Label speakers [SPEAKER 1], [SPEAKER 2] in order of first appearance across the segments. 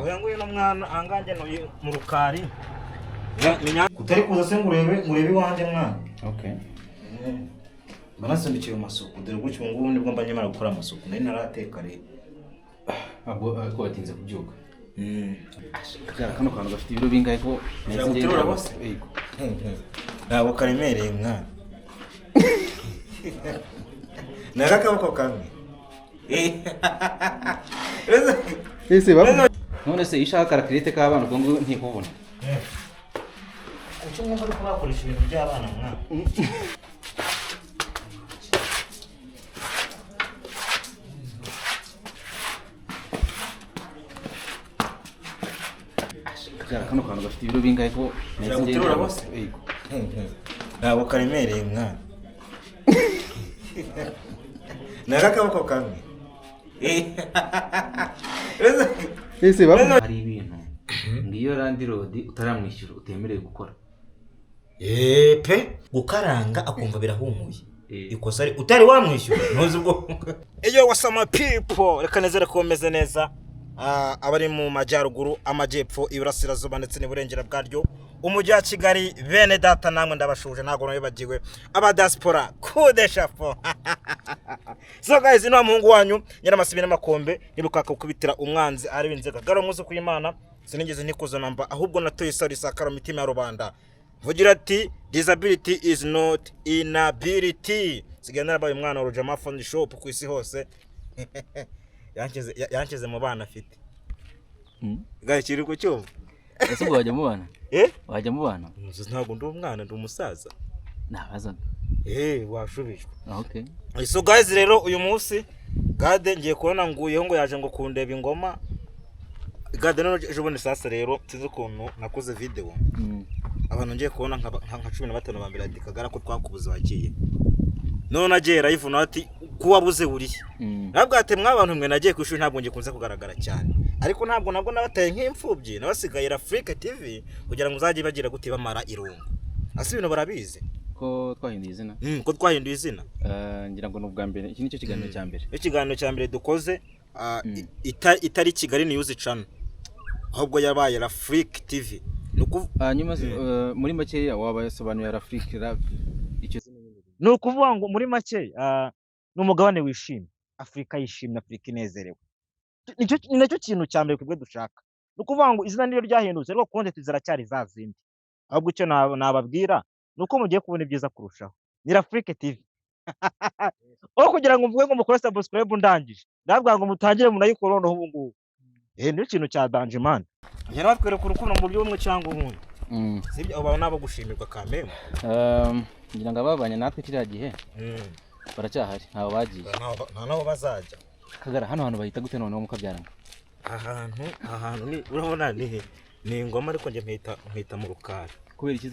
[SPEAKER 1] Oya, nguyu no mwana ahangange ntuye mu rukari. Utari kuza se ngo urebe iwanjye, mwana?
[SPEAKER 2] Okay.
[SPEAKER 1] Mba nasindukiye mu masuku. Dore gutya ubu ngubu nibwo mba nkimara gukora amasuku, nari ntarateka rero.
[SPEAKER 2] Ntabwo ariko watinze kubyuka. Kagara, kano kantu gafite ibiro bingahe ko?
[SPEAKER 1] Ushaka guterura bose?
[SPEAKER 2] Yego.
[SPEAKER 1] Ntabwo karemereye, mwana, ni akaboko kamwe.
[SPEAKER 2] Ese none se iyo ushaka karakirete k'abana, ubwo ngo ntikubona?
[SPEAKER 1] Kuki mwumva ariko bakoresha ibintu by'abana, mwana?
[SPEAKER 2] Kagara, kano kantu gafite ibiro bingahe ko?
[SPEAKER 1] Ushaka guterura bose?
[SPEAKER 2] Yego.
[SPEAKER 1] Ntabwo karemereye, mwana, ni akaboko kamwe.
[SPEAKER 2] Ese hari ibintu ngo iyo landlord utaramwishyura utemerewe gukora?
[SPEAKER 1] Pe, gukaranga akumva birahumuye.
[SPEAKER 2] Eh.
[SPEAKER 1] Ikosa ari utari wamwishyura, ntuzi ubwo. Iyo wasama people, reka nezere ko bameze neza. Abari mu majyaruguru, amajyepfo, iburasirazuba ndetse n'iburengera bwaryo, umujyi wa Kigali, bene data namwe ndabashuje, ntabwo nabibagiwe aba diaspora kudeshapo. So guys, ni wa muhungu wanyu Nyiramasibi n'Amakombe, nirukaka gukubitira umwanzi ari inzega garo umunsi ku Imana. Sinigeze ntikuza namba, ahubwo natuye isaro isakara mu mitima ya rubanda, vugira ati "Disability is not inability." Sigaye narabaye umwana wa Rujama Phone Shop ku isi hose. Yanshyize mu bana afite. Guys, kiri ku cyuma.
[SPEAKER 2] Ese ubwo wajya mu bana?
[SPEAKER 1] Eh.
[SPEAKER 2] Wajya mu bana?
[SPEAKER 1] Ntabwo ndi umwana, ndi umusaza.
[SPEAKER 2] Nabazaga.
[SPEAKER 1] Eh, washubijwe.
[SPEAKER 2] Okay.
[SPEAKER 1] So guys, rero uyu munsi Gade ngiye kubona nguyeho ngo yaje ngo kundeba ingoma. Gade none ejo bundi sasa rero sinzi ukuntu nakoze video, abantu ngiye kubona nka 15 ba mbere ati: "Kagara, ko twakubuze wagiye?" None agiye live nawe ati: "Ko wabuze buriya?" Nabwo ati: "Mwabantu mwe, nagiye ku ishuri, ntabwo ngikunze kugaragara cyane, ariko ntabwo nabwo nabataye nk'imfubyi, nabasigaye Afrique TV kugira ngo uzajye bagira gute, bamara irungu." Ase ibintu barabizi.
[SPEAKER 2] Ko twahinduye izina?
[SPEAKER 1] Ko twahinduye izina.
[SPEAKER 2] Ngira ngo ni ubwa mbere, iki nicyo kiganiro cya mbere.
[SPEAKER 1] Ikiganiro cya mbere dukoze, itari Kigali News Channel, ahubwo yabaye Afrique TV.
[SPEAKER 2] Hanyuma muri makeya wabasobanurira Afrique icyo?
[SPEAKER 1] Ni ukuvuga ngo muri make, ni umugabane wishimye, Afurika yishimye, Afurika inezerewe. Ni nacyo kintu cya mbere twebwe dushaka. Ni ukuvuga ngo izina niryo ryahindutse, ariko content ziracyari za zindi. Ahubwo icyo nababwira ni uko mugiye kubona ibyiza kurushaho. Ni Afrique TV. Aho kugira ngo mvuge ngo mukore subscribe ndangije, ndababwira ngo mutangire munayikore noneho ubu ngubu. Niyo kintu cya danger, man. Njye natwereka urukundo mu buryo bumwe cyangwa ubundi. Sibyo? Abo nabo gushimirwa kameme.
[SPEAKER 2] Ngira ngo ababanye natwe kiriya gihe baracyahari, ntaho bagiye.
[SPEAKER 1] Nta nabo bazajya.
[SPEAKER 2] Kagara, hano hantu bahita gute noneho mukabyarana?
[SPEAKER 1] Ahantu ni, urabona ni ingoma, ariko njye mpita mu rukari.
[SPEAKER 2] Kubera iki?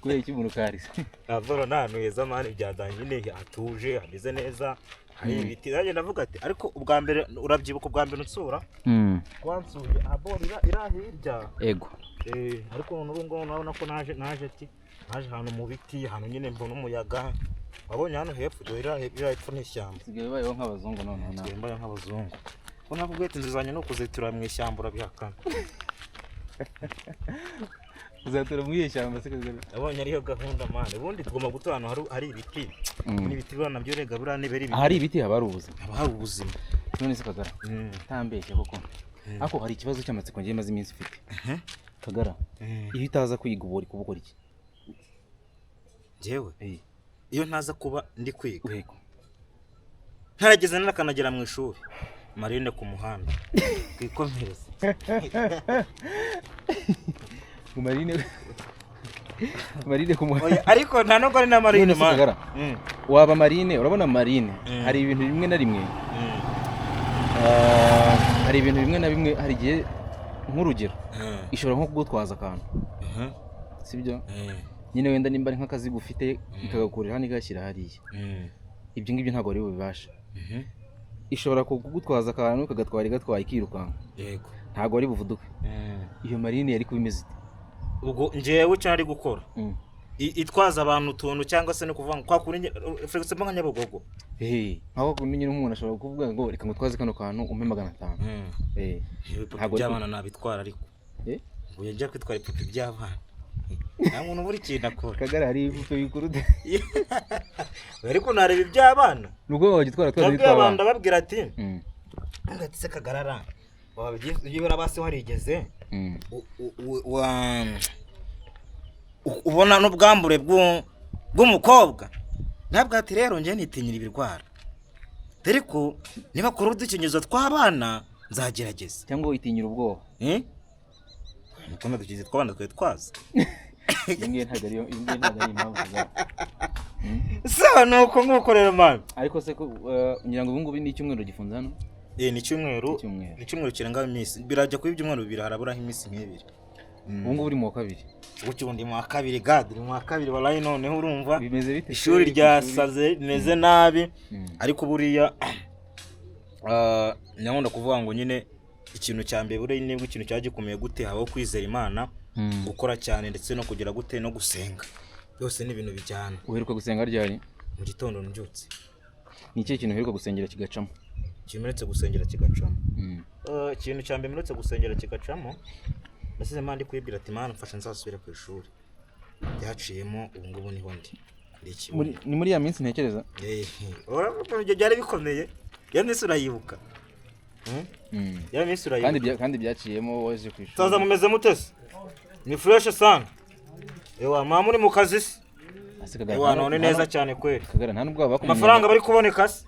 [SPEAKER 2] Kubera iki mu rukari?
[SPEAKER 1] Avoro ni ahantu heza, man, byadanye nyine, hatuje, hameze neza, hari ibiti. Nanjye ndavuga ati ariko ubwa mbere, urabyibuka ubwa mbere unsura, wansuye aboro ira hirya.
[SPEAKER 2] Ego.
[SPEAKER 1] Ariko none ubu ngubu urabona ko naje ati naje ahantu mu biti, ahantu nyine mbona umuyaga. Wabonye hano hepfo, dore ira hepfo ni ishyamba.
[SPEAKER 2] Usigaye ubayeho nk'abazungu noneho nawe.
[SPEAKER 1] Twembaye nk'abazungu. Ko nakubwiye ati inzu zanjye ni ukuzitura mu ishyamba, urabihakana.
[SPEAKER 2] Uzatura muri iyo shyamba se, Kagara?
[SPEAKER 1] Nabonye ariyo gahunda, man. Ubundi tugomba gutura ahantu hari ibiti. N'ibiti buriya nabyo rega, buriya niba ari ibiti.
[SPEAKER 2] Ahari ibiti haba hari ubuzima.
[SPEAKER 1] Haba hari ubuzima.
[SPEAKER 2] None se Kagara, ntambeshye koko, ariko hari ikibazo cy'amatsiko ngiye maze iminsi mfite. Kagara, iyo utaza kwiga uba uri kuba ukora iki?
[SPEAKER 1] Njyewe?
[SPEAKER 2] Eh.
[SPEAKER 1] Iyo ntaza kuba ndi kwiga,
[SPEAKER 2] Yego.
[SPEAKER 1] ntarageze nanakanagera mu ishuri, marine ku muhanda twikomereze.
[SPEAKER 2] Marine ku muhanda?
[SPEAKER 1] Oya, ariko nta nubwo ari na marine.
[SPEAKER 2] None se
[SPEAKER 1] Man.
[SPEAKER 2] Kagara, waba marine, urabona marine, hari ibintu bimwe na rimwe, hari ibintu bimwe na bimwe, hari igihe, nk'urugero, ishobora nko kugutwaza akantu, sibyo? Nyine wenda nimba ari nk'akazigo ufite, ikagakurira hano igashyira hariya. Ibyo ngibyo ntabwo wari bubibasha. Ishobora kugutwaza akantu kagatwara, igatwaye, ikirukanka. Ntabwo wari buvuduke. Iyo marine yari kuba imeze ite?
[SPEAKER 1] Ubwo njyewe icyo nari gukora, Itwaza abantu utuntu, cyangwa se no kuvuga ngo kwa kuri, for example, nka Nyabugogo.
[SPEAKER 2] Nkaho kundi nyine umuntu ashobora kuvuga ngo reka ngutwaze kano kantu umpe 500.
[SPEAKER 1] Ibipupe
[SPEAKER 2] Ntabwo
[SPEAKER 1] by'abana nabitwara, ariko
[SPEAKER 2] Eh?
[SPEAKER 1] ngo njya kwitwara ibipupe by'abana, nta muntu ubura ikintu akora.
[SPEAKER 2] Kagara, hari ibipupe bikuru.
[SPEAKER 1] Ariko nareba iby'abana.
[SPEAKER 2] Ni ubwo wagitwara twaza
[SPEAKER 1] Nabwiye abantu,
[SPEAKER 2] tw'abana.
[SPEAKER 1] ndababwira ati ati se Kagarara, waba basi warigeze ubona n'ubwambure bw'umukobwa? Ntabwo. Ati rero njye nitinyira ibirwara, dore ko nibakora udukingirizo tw'abana nzagerageza.
[SPEAKER 2] Cyangwa witinyira ubwoba.
[SPEAKER 1] Eh? Nuko udukingirizo tw'abana twari twaza.
[SPEAKER 2] Iyi ngiyi ntabwo ariyo, iyi ngiyi ntabwo ari impamvu za
[SPEAKER 1] Sawa, nuko nguko rero, man.
[SPEAKER 2] Ariko se ko ngira ngo ubu ngubu ni icyumweru gifunze hano?
[SPEAKER 1] Eh, ni icyumweru.
[SPEAKER 2] Icyumweru.
[SPEAKER 1] Ni icyumweru kirenga iminsi, birajya kuba ibyumweru 2, haraburaho iminsi nk'ibiri.
[SPEAKER 2] Ubu ngubu uri mu wa kabiri?
[SPEAKER 1] Gutyo ubu ndi mu wa kabiri, gadi ndi mu wa kabiri walayi. Noneho urumva
[SPEAKER 2] Bimeze bite se
[SPEAKER 1] ishuri
[SPEAKER 2] ku ishuri?
[SPEAKER 1] ryasaze, rimeze nabi. Ariko buriya nyakunda kuvuga ngo nyine ikintu cya mbere buriya, nibwo ikintu cyaba gikomeye gute, habaho kwizera Imana, gukora cyane, ndetse no kugira gute, no gusenga, byose ni ibintu bijyana.
[SPEAKER 2] Uheruka gusenga ryari?
[SPEAKER 1] Mu gitondo mbyutse.
[SPEAKER 2] Ni ikihe kintu uheruka gusengera kigacamo?
[SPEAKER 1] Ikintu mperutse gusengera kigacamo? Ikintu cya mbere mperutse gusengera kigacamo, nasize Imana ndi kuyibwira ati: "Mana, mfasha nzasubire ku ishuri." Byaciyemo, ubu ngubu niho ndi Kibungo.
[SPEAKER 2] Ni muri ya minsi ntekereza.
[SPEAKER 1] Urabona ibyo byari bikomeye, ya minsi urayibuka? Hmm? Ya minsi
[SPEAKER 2] Kandi
[SPEAKER 1] urayibuka?
[SPEAKER 2] Kandi byaciyemo waje ku ishuri.
[SPEAKER 1] Saza, mumeze mute se? Ni fresh sana. Ewa, mama muri mu kazi se?
[SPEAKER 2] Ase Kagara,
[SPEAKER 1] Ewa, none neza cyane kweli.
[SPEAKER 2] Kagara, nta nubwo waba
[SPEAKER 1] Amafaranga bari kuboneka se?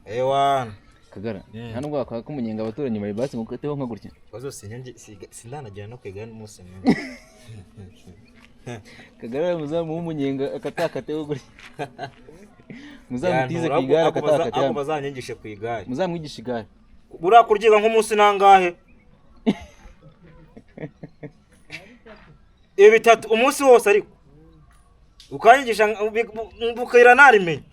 [SPEAKER 1] Ewa.
[SPEAKER 2] Kagara, nta nubwo wakwaka umunyenga abaturanyi bawe basi ngo ukateho nka gutya?
[SPEAKER 1] Ikibazo sindanagera no kwiga n'umunsi n'umwe.
[SPEAKER 2] Kagara, muzamuhe umunyenga akatakateho gutya, muzamutize ku
[SPEAKER 1] Yantura,
[SPEAKER 2] igare
[SPEAKER 1] ako
[SPEAKER 2] akatakate.
[SPEAKER 1] Bazanyigishe ku igare.
[SPEAKER 2] Muzamwigishe igare.
[SPEAKER 1] Buriya kuryiga nk'umunsi nangahe? Bitatu, umunsi wose, ariko ukanyigisha bukira narimenye.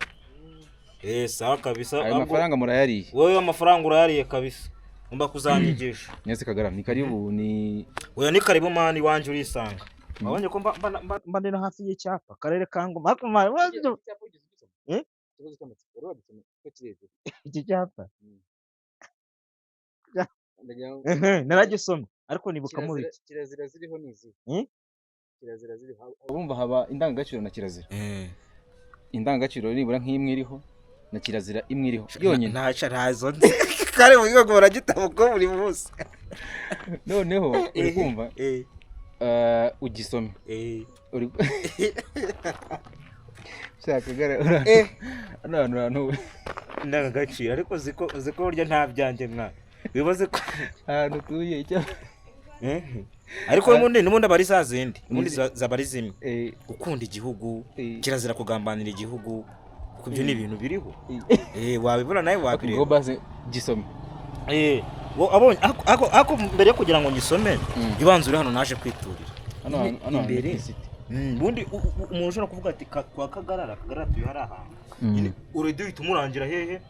[SPEAKER 1] Sawa kabisa.
[SPEAKER 2] Ayo
[SPEAKER 1] Ahubwo
[SPEAKER 2] mafaranga murayariye.
[SPEAKER 1] Wowe amafaranga urayariye kabisa, ugomba kuzanyigisha.
[SPEAKER 2] Mwese Kagara, ni karibu, ni
[SPEAKER 1] Oya, ni karibu man, iwanjye urisanga. Wabonye ko mba ndi no hafi y'icyapa, karere ka Ngoma. Ariko man, Eh? Iki cyapa naragisomye, ariko nibukamo bike.
[SPEAKER 2] Kirazira ziriho ni izi?
[SPEAKER 1] Hmm?
[SPEAKER 2] Kirazira ziriho, urumva haba indangagaciro na kirazira. Indangagaciro nibura nk'imwe iriho na kirazira imwe iriho yonyine.
[SPEAKER 1] Ntaca ntazo nzi kare mu rwego baragitaba buri munsi.
[SPEAKER 2] Noneho uri kumva, ugisome. Uri shaka Kagara, hano hantu hantu
[SPEAKER 1] Indangagaciro, ariko uziko burya nta byanjye mwa, wibaze ko
[SPEAKER 2] ahantu utuye icyo
[SPEAKER 1] Ariko n'ubundi aba ari za zindi, ubundi zaba ari zimwe: gukunda igihugu, kirazira kugambanira igihugu, kuko ibyo ni ibintu biriho. Wabibona nawe,
[SPEAKER 2] Ariko
[SPEAKER 1] wabireba.
[SPEAKER 2] Base gisome.
[SPEAKER 1] Abonye ako mbere yo kugira ngo ngisome, ibanza uri hano naje kwiturira.
[SPEAKER 2] Hano hantu, hano hantu
[SPEAKER 1] Imbere.
[SPEAKER 2] ni city.
[SPEAKER 1] Ubundi umuntu ushobora kuvuga ati kwa Kagarara, Kagarara tuye hari ahantu nyine, uredi uhita umurangira hehe?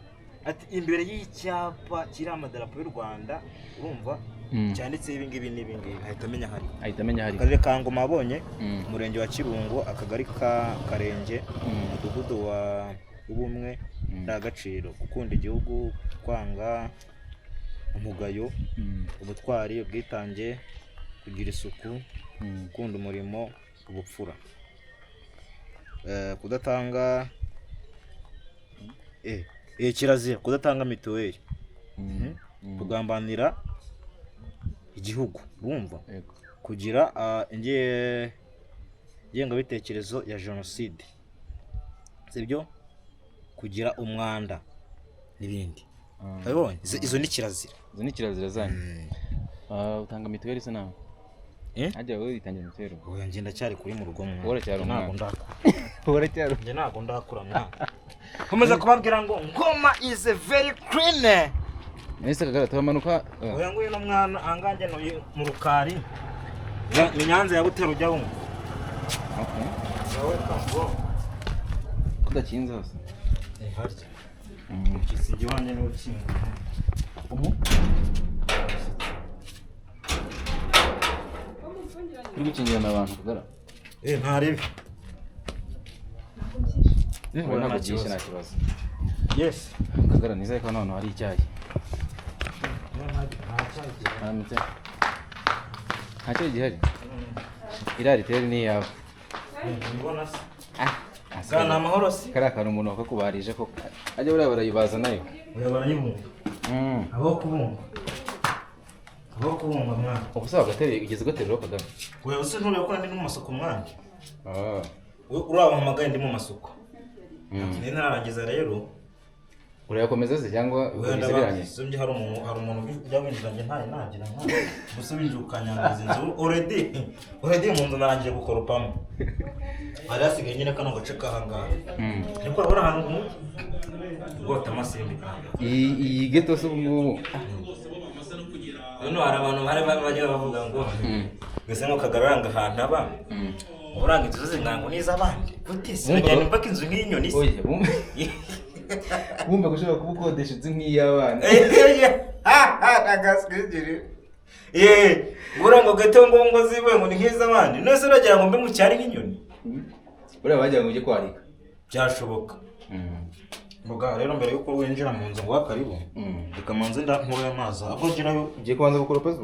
[SPEAKER 1] Ati imbere y'icyapa kiriho amadarapo y'u Rwanda, urumva, cyanditseho ibi ngibi n'ibi ngibi, ahita amenya ahari.
[SPEAKER 2] Ahita amenya hari.
[SPEAKER 1] Akarere ka Ngoma, abonye, umurenge wa Kibungo, akagari ka Karenge, umudugudu wa Ubumwe. Indangagaciro: gukunda igihugu, kwanga umugayo, ubutwari, ubwitange, kugira isuku, gukunda umurimo, ubupfura, kudatanga kirazira kudatanga mituweli, kugambanira igihugu, urumva,
[SPEAKER 2] Yego.
[SPEAKER 1] kugira ingengabitekerezo ya jenoside, sibyo, kugira umwanda n'ibindi. Wabibonye? Izo ni kirazira.
[SPEAKER 2] Izo ni kirazira zanyu. Utanga mituweli se nawe?
[SPEAKER 1] Eh?
[SPEAKER 2] Hajya wowe witangira mituweli?
[SPEAKER 1] Oya, njye ndacyari kuri mu rugo mwana.
[SPEAKER 2] Wowe uracyari
[SPEAKER 1] Ntabwo
[SPEAKER 2] umwana.
[SPEAKER 1] ndakura.
[SPEAKER 2] Uracyari.
[SPEAKER 1] Njye ntabwo ndakura mwana. Nkomeza kubabwira ngo Ngoma is a very clean.
[SPEAKER 2] Ese Kagara, turamanuka?
[SPEAKER 1] Oya, nguyu no mwana ahangaha ntuye mu Rukari. Ni Nyanza ya Butero, ujya wumva.
[SPEAKER 2] Okay.
[SPEAKER 1] Welcome, bro.
[SPEAKER 2] Kudakinze hose.
[SPEAKER 1] Harya. Umushyitsi iwanjye niwe ukinga.
[SPEAKER 2] Umu? Uri gukingirana abantu, Kagara.
[SPEAKER 1] Nta ribi.
[SPEAKER 2] Ntabwo byishe, nta kibazo.
[SPEAKER 1] Yes.
[SPEAKER 2] Kagara, nizere ko hano hantu hari icyayi. Haramutse. Nta cyayi gihari? Iriya riteri ni iyawe.
[SPEAKER 1] Mbona se.
[SPEAKER 2] Ah,
[SPEAKER 1] Bwana, amahoro se?
[SPEAKER 2] Kariya kantu umuntu wakakubarije koko. Ajya buriya barayibaza nayo.
[SPEAKER 1] Oya, barayibumva. Abo kubumva. Abo kubumva, mwana.
[SPEAKER 2] Ubu se wagatereye, ugeze ugaterura, Kagame?
[SPEAKER 1] Oya, use ntureba ko ndi mu masuku, mwana.
[SPEAKER 2] Ah.
[SPEAKER 1] Urabahamagaye ndi mu masuku. Nari nararangiza rero.
[SPEAKER 2] Urayakomeza se cyangwa
[SPEAKER 1] Wenda
[SPEAKER 2] ukomeza birangiye?
[SPEAKER 1] Sumbye hari umuntu ujya winjira njye ntaye nagira nka gusa winjira ukanyanduza inzu. Already mu nzu narangije gukoropamo, hari hasigaye nyine kano gace k'ahangaha. Ariko urabona ahantu mu rwota amasimbi.
[SPEAKER 2] Iyi ghetto se ubu ngubu?
[SPEAKER 1] None hari abantu bari bajya bavuga ngo mbese ngo kagaranga ahantu aba uranga inzu zose ngo n'iz'abandi gute se? Uragenda mpaka inzu nk'inyoni se?
[SPEAKER 2] Oya, bumva ko ushobora kuba ukodesha inzu nk'iy'abana.
[SPEAKER 1] Agaswigiri yeee, ngura ngo gato ngo ziwe ngo ni nk'iz'abandi. None se uragira ngo mbe mu cyari nk'inyoni?
[SPEAKER 2] Buriya bagira ngo ujye kwarika.
[SPEAKER 1] Byashoboka. Muga rero, mbere yuko winjira mu nzu ngo karibu, reka manze nkure amazi aho ugerayo.
[SPEAKER 2] Ugiye kubanza gukoropa se?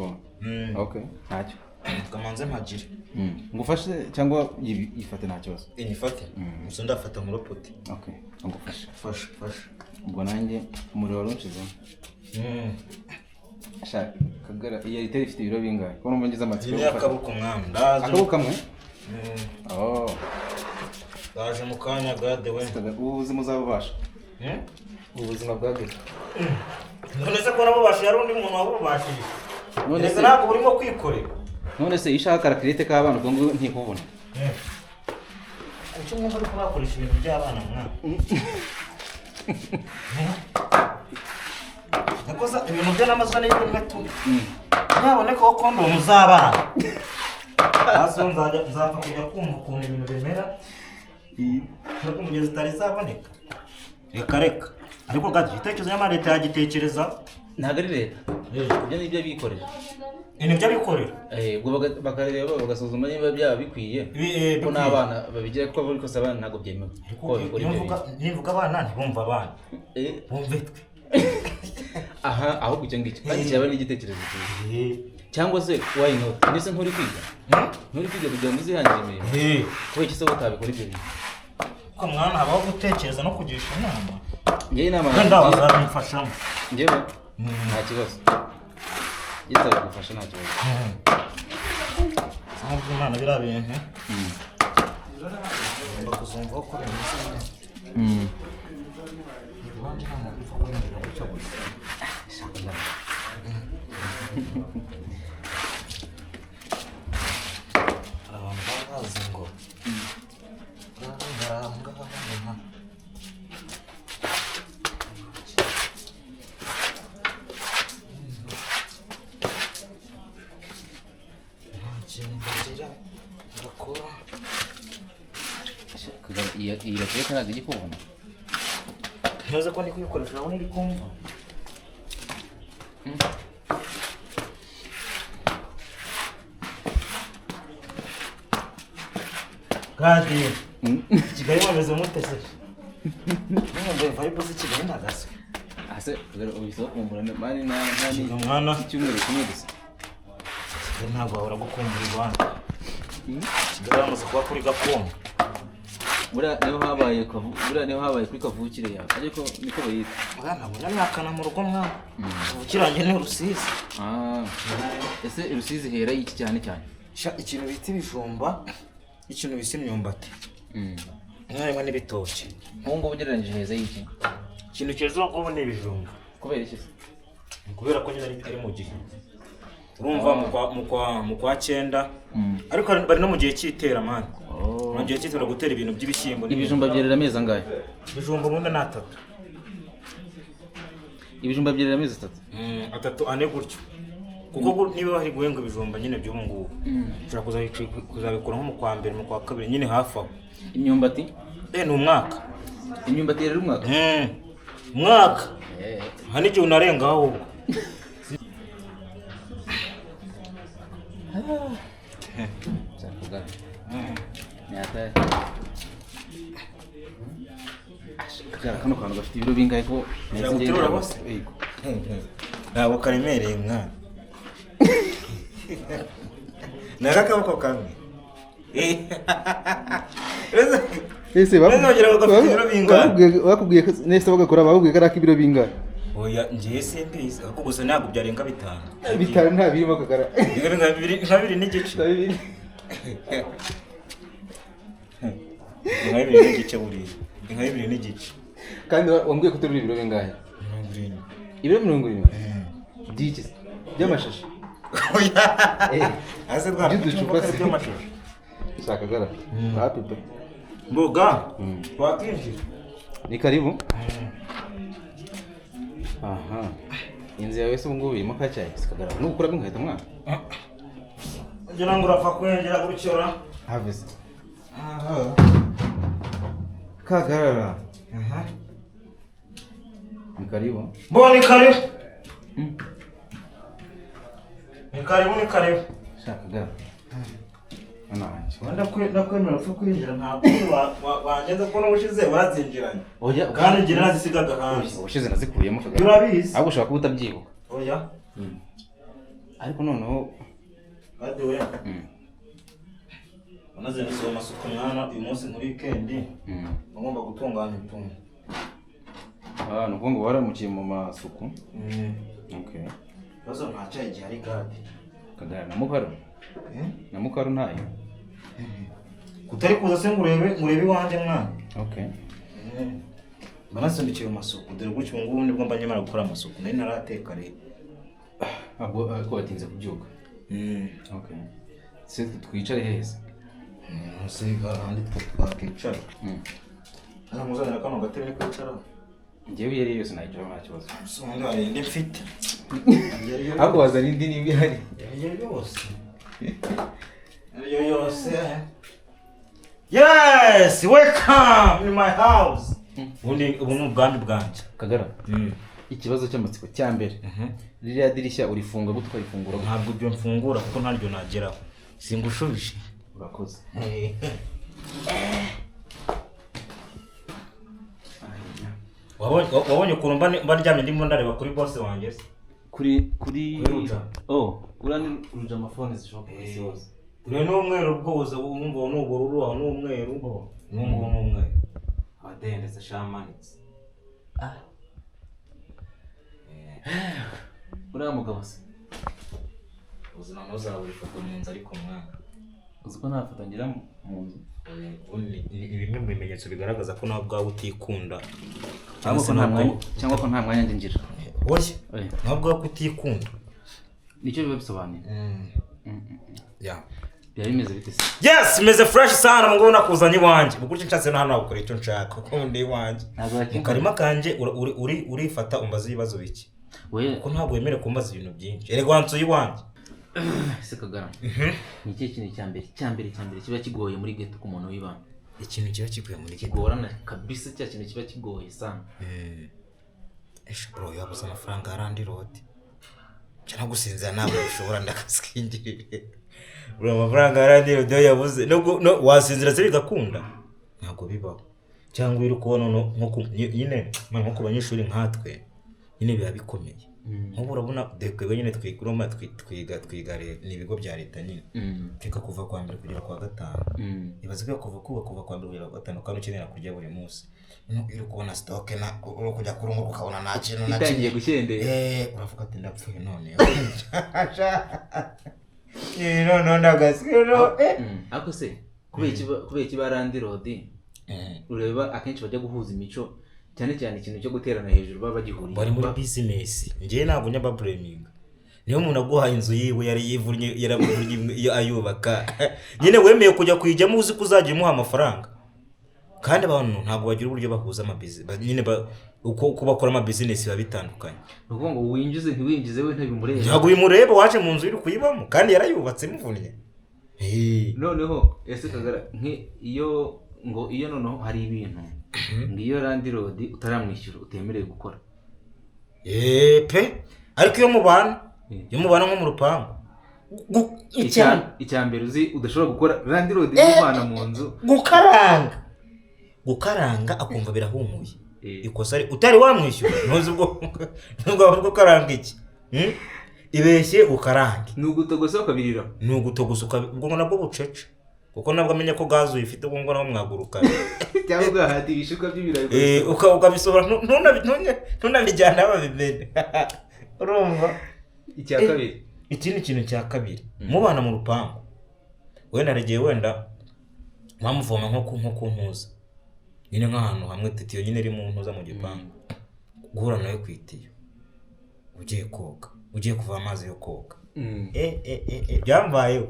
[SPEAKER 2] Okay, ntacyo.
[SPEAKER 1] Reka manze mpagire.
[SPEAKER 2] Ngufashe cyangwa yifate, nta kibazo.
[SPEAKER 1] Inyifate gusa, ndafata nkuropote.
[SPEAKER 2] Okay, ngufashe.
[SPEAKER 1] Fasha, fasha.
[SPEAKER 2] Ubwo nanjye umuriro wari unshizemo. Sha Kagara, iyi literi ifite ibiro bingahe? Ko numva ngize amatsiko
[SPEAKER 1] Iyi
[SPEAKER 2] yo
[SPEAKER 1] ni
[SPEAKER 2] gufata.
[SPEAKER 1] akaboko, mwana, ndaje.
[SPEAKER 2] Akaboko kamwe? Oh.
[SPEAKER 1] Ndaje mu kanya, gade we.
[SPEAKER 2] Kagara, ubu buzima uzabubasha? Ubu buzima bwa ghetto.
[SPEAKER 1] None se ko nabubashije, hari undi muntu wabubashije?
[SPEAKER 2] None
[SPEAKER 1] Erega
[SPEAKER 2] se
[SPEAKER 1] ntabwo burimo kwikorera.
[SPEAKER 2] None se iyo ushaka karakirite k'abana, ubwo ngo ntikubona?
[SPEAKER 1] Icyo mwumva ariko bakoresha ibintu by'abana, mwana. Nakoza ibintu byo n'amazina y'ibintu tu. Naboneka kondomu z'abana. Hasi ho nzajya nzapfa kujya kumva ukuntu ibintu bimera. Ariko mu gihe zitari zaboneka. Reka reka. Ariko gato igitekerezo nyamara leta yagitekereza.
[SPEAKER 2] Ntabwo ari leta, ibyo ni ibyo abikorera.
[SPEAKER 1] Ibintu by'abikorera.
[SPEAKER 2] Ubwo bakareba, bagasuzuma niba byaba bikwiye ko
[SPEAKER 1] bikwiye.
[SPEAKER 2] N'abana babigira, kuko buri kose abana ntabwo byemewe
[SPEAKER 1] Ariko
[SPEAKER 2] ko babikora
[SPEAKER 1] iyo
[SPEAKER 2] ibyo
[SPEAKER 1] mvuga
[SPEAKER 2] bintu.
[SPEAKER 1] Nivuga abana ntibumva abana. Bumve twe.
[SPEAKER 2] Aha, ahubwo icyo ngicyo kandi cyaba ari igitekerezo cyiza. Cyangwa se why not? Ndetse nturi kwiga? Nturi kwiga kugira ngo uzihangire imirimo? Kubera iki se utabikora ibyo bintu?
[SPEAKER 1] Ko mwana, habaho gutekereza no kugisha inama.
[SPEAKER 2] Njyewe inama
[SPEAKER 1] Wenda
[SPEAKER 2] nakugira-
[SPEAKER 1] wazabimfashamo.
[SPEAKER 2] Njyewe nta kibazo, njye nzabigufasha, nta kibazo.
[SPEAKER 1] Nubwo Imana biriya bintu ugomba kuzumva ko bimeze. Iwanjye nta muntu upfa kwinjira gutya gusa. Hari abantu baba bazi ngo bari aho ngaho ngo nka nta kintu bagira bakora.
[SPEAKER 2] Kagame, iyi rakerete ntabwo ijya ikubona?
[SPEAKER 1] Ntuzi ko ndi kuyikoresha, urabona iri kumva. Kandi Kigali bameze mute se? Mwumva vibe z'i Kigali ntagaso.
[SPEAKER 2] Ase Kagame, uhise wakumbura mani nta ni
[SPEAKER 1] Kigali, mwana.
[SPEAKER 2] icyumweru kimwe gusa.
[SPEAKER 1] Kigali ntabwo wahora gukumbura iwanyu. Kigali bamaze kuba kuri gakondo.
[SPEAKER 2] Buriya niho habaye kuri kavukire yawe, ariko niko bayita.
[SPEAKER 1] Mwana, ntabwo nyamwakana mu rugo, mwana. Ubukirange ni Rusizi.
[SPEAKER 2] Ah, ese Rusizi hera iki cyane cyane?
[SPEAKER 1] Sha, ikintu bita ibijumba, ikintu bita imyumbati. Rimwe n'ibitoki.
[SPEAKER 2] Nk'ubu ngubu ugereranyije heza y'iki?
[SPEAKER 1] Ikintu cyiza ubu ni ibijumba.
[SPEAKER 2] Kubera iki se?
[SPEAKER 1] Ni kubera ko nyine ari mu gihe, urumva mu kwa cyenda, ariko bari no mu gihe cy'itera, mani, mu gihe cy'itera gutera ibintu by'ibishyimbo n'ibindi.
[SPEAKER 2] Ibijumba byerera amezi angahe?
[SPEAKER 1] Ibijumba ubundi ni 3.
[SPEAKER 2] Ibijumba byerera amezi 3?
[SPEAKER 1] 3, 4 gutyo, kuko niba bari guhenga ibijumba nyine by'ubu ngubu, ushobora kuzabikura nko mu kwa mbere, mu kwa kabiri nyine, hafi aho.
[SPEAKER 2] Imyumbati?
[SPEAKER 1] Ni umwaka.
[SPEAKER 2] Imyumbati yerera umwaka?
[SPEAKER 1] Umwaka, hari n'igihe unarengaho ahubwo.
[SPEAKER 2] Kagame. Hatari. Kagara, kano kantu gafite ibiro bingahe ko?
[SPEAKER 1] Guterura bose?
[SPEAKER 2] Yego.
[SPEAKER 1] Ntabwo karemereye mwana, ni akaboko kamwe.
[SPEAKER 2] Ese
[SPEAKER 1] Neza wagira ngo gafite ibiro bingahe?
[SPEAKER 2] Bakubwiye ko nese bagakora, bakubwiye ko ari ak'ibiro bingahe?
[SPEAKER 1] Oya, njyewe simbizi, ariko gusa ntabwo byarenga 5.
[SPEAKER 2] 5 nta birimo, Kagara.
[SPEAKER 1] Nka 2.5.
[SPEAKER 2] 2.
[SPEAKER 1] Nka 2.5 buriya, ni nka 2.5.
[SPEAKER 2] Kandi wambwiye ko uterura ibiro bingahe?
[SPEAKER 1] 70.
[SPEAKER 2] Ibiro 70 by'iki se? By'amashashi?
[SPEAKER 1] Oya.
[SPEAKER 2] Eh.
[SPEAKER 1] Ase rwanda.
[SPEAKER 2] By'uducupa se?
[SPEAKER 1] By'amashashi.
[SPEAKER 2] Shaka, Kagara, happy pe.
[SPEAKER 1] Mboga wakwinjira.
[SPEAKER 2] Ni karibu. Aha, inzu yawe se ubu ngubu irimo kacyayi se, Kagara? Nugukuramo inkweto, mwana?
[SPEAKER 1] Ngira ngo urapfa kwinjira gutyo ra.
[SPEAKER 2] Have se, Kagarara, ni karibu.
[SPEAKER 1] Mbo ni karibu, ni karibu, ni karibu.
[SPEAKER 2] Shaka, Kagara, mwana wanjye.
[SPEAKER 1] Ndakwemera upfa kwinjira, ntabwo wangenza ko n'ubushize warazinjiranye.
[SPEAKER 2] Oya.
[SPEAKER 1] Kandi njye narazisigaga hanze.
[SPEAKER 2] Ubushize nazikuyemo, Kagara.
[SPEAKER 1] Urabizi.
[SPEAKER 2] Ahubwo ushobora kuba utabyibuka.
[SPEAKER 1] Oya.
[SPEAKER 2] Ariko noneho
[SPEAKER 1] Kandi we unazindutse mu masuku mwana, uyu munsi muri weekend ugomba gutunganya utuntu.
[SPEAKER 2] Ah, ni ukuvuga ngo waramukiye mu masuku. Okay.
[SPEAKER 1] Ibibazo, nta cyayi gihari gadi.
[SPEAKER 2] Kagara, na mukaru, na mukaru ntayo.
[SPEAKER 1] Kutari kuza se ngo urebe iwanjye mwana?
[SPEAKER 2] Okay.
[SPEAKER 1] Mba nazindukiye mu masuku, dore gutyo ubu ngubu nibwo mba nkimara gukora amasuku, nari narateka rero.
[SPEAKER 2] Ntabwo ariko watinze kubyuka. Okay, se twicare heza?
[SPEAKER 1] Munsi ahandi twakicara. Hano muzanira kano gatebe ni kwicaraho.
[SPEAKER 2] Njyewe iyo ari yo yose nayicaraho, nta kibazo.
[SPEAKER 1] Gusa ubundi hari indi mfite.
[SPEAKER 2] Ariko wazana indi niba ihari.
[SPEAKER 1] Iyo yose, iyo yose. Yes, welcome in my house. Ubundi ubu ni ubwami bwanjye.
[SPEAKER 2] Kagara, ikibazo cy'amatsiko cya mbere: ririya dirishya urifunga gute, ukarifungura gute?
[SPEAKER 1] Ntabwo ibyo mfungura kuko ntaryo nageraho, singushubije.
[SPEAKER 2] Urakoze.
[SPEAKER 1] Wabonye ukuntu mba ndyamye ndimo ndareba kuri boss wanjye se?
[SPEAKER 2] Kuri
[SPEAKER 1] Kuri Ruja.
[SPEAKER 2] Oh, uriya ni Ruja amafone zishoboka ku isi hose.
[SPEAKER 1] Uriya ni umweru rwose, wumva uwo ni ubururu, aho ni umweru, n'uwo nguwo ni umweru, abadendetse shamanitse.
[SPEAKER 2] Uriya mugabo se?
[SPEAKER 1] Ubuzima ntuzabura ifoto mu nzu ariko mwana.
[SPEAKER 2] Uzi ko nta foto ngira mu nzu?
[SPEAKER 1] Ubundi ni bimwe mu bimenyetso bigaragaza ko nawe ubwawe utikunda.
[SPEAKER 2] Cyangwa ko nta mwanya, cyangwa ko nta mwanya njye ngira.
[SPEAKER 1] Oya.
[SPEAKER 2] Oya.
[SPEAKER 1] Nawe ubwawe ko utikunda.
[SPEAKER 2] Nicyo biba bisobanuye.
[SPEAKER 1] Yeah.
[SPEAKER 2] Byaba bimeze bite se?
[SPEAKER 1] Yes, meze fresh sana ngo nakuzanye iwanjye. Ubwo icyo nshatse no hano nagukora icyo nshaka kuko ndi iwanjye.
[SPEAKER 2] Ntabwo
[SPEAKER 1] Mu
[SPEAKER 2] wakinga.
[SPEAKER 1] karima kanjye urifata umbaza ibibazo bike.
[SPEAKER 2] We.
[SPEAKER 1] Kuko ntabwo wemerewe kumbaza ibintu byinshi. Erega wansuye iwanjye.
[SPEAKER 2] Se Kagara, ni ikihe kintu cya mbere, cya mbere, cya mbere kiba kigoye muri ghetto ku muntu w'ibana?
[SPEAKER 1] Ikintu kiba kigoye muri ghetto.
[SPEAKER 2] Kigorana kabisa, cya kintu kiba kigoye sana.
[SPEAKER 1] Esha bro, yabuze amafaranga ya landlord. Cyangwa gusinzira ntabwo bishobora, ndakasikingirire. Bro, amafaranga ya landlord yo yabuze. No wasinzira se bigakunda? Ntabwo bibaho. Cyangwa uri kubona nko nyine man, nko ku banyeshuri nkatwe nyine biba bikomeye. Nk'ubu urabona twebwe nyine twiga twiga ni ibigo bya leta nyine. Twiga kuva kwa mbere kugera kwa gatanu. Ibaze ko kuva kwa mbere kugera kwa gatanu kandi ukenera kurya buri munsi. Noneho iyo uri kubona stock na uri kujya kurunguruka ukabona nta kintu na
[SPEAKER 2] Itangiye gukendera.
[SPEAKER 1] Uravuga ati ndapfuye none. Noneho ndagasigaye.
[SPEAKER 2] Ariko se kubera iki ba landlord ureba akenshi bajya guhuza imico, cyane cyane ikintu cyo guterana hejuru baba bagihuriye?
[SPEAKER 1] Bari muri business. Njyewe ntabwo njya bablaminga. Niyo umuntu aguhaye inzu yiwe yari yivunnye, yaravunnye iyo ayubaka. Nyine wemeye kujya kuyijyamo uzi ko uzajya umuha amafaranga. Kandi abantu ntabwo bagira uburyo bahuza amabusiness nyine uko bakora amabusiness biba bitandukanye.
[SPEAKER 2] Ni ukuvuga ngo winjize ntiwinjize we ntibimureba.
[SPEAKER 1] Ntabwo bimureba, waje mu nzu uri kuyibamo kandi yarayubatse imuvunnye.
[SPEAKER 2] Noneho ese Kagara, iyo ngo iyo noneho hari ibintu ngo iyo landlord utaramwishyura utemerewe gukora?
[SPEAKER 1] Pe, ariko iyo mubana, iyo mubana nko mu rupangu.
[SPEAKER 2] Icya mbere uzi udashobora gukora landlord y'umwana mu nzu,
[SPEAKER 1] gukaranga akumva birahumuye. Ikosa utari wamwishyura, ntuzi ubwo nubwo gukaranga iki. Ibeshye ukarange.
[SPEAKER 2] Ni ugutogosa ukabirira.
[SPEAKER 1] Ni ugutogosa ubwo nabwo bucece, kuko nabwo amenya ko gaze uyifite, ubwo ngo naho mwaguruka
[SPEAKER 2] cyangwa ugahata ibishuka by'ibirayi
[SPEAKER 1] ukabisohora, ntunabijyana babimene. Urumva?
[SPEAKER 2] Icya kabiri,
[SPEAKER 1] ikindi kintu cya kabiri, mubana mu rupangu, wenda hari wenda mwamuvoma nko ku ntuza nyine, nk'ahantu hamwe titiyo nyine iri mu ntuza mu gipangu, guhura nawe ku itiyo ugiye koga, ugiye kuva amazi yo koga, byambayeho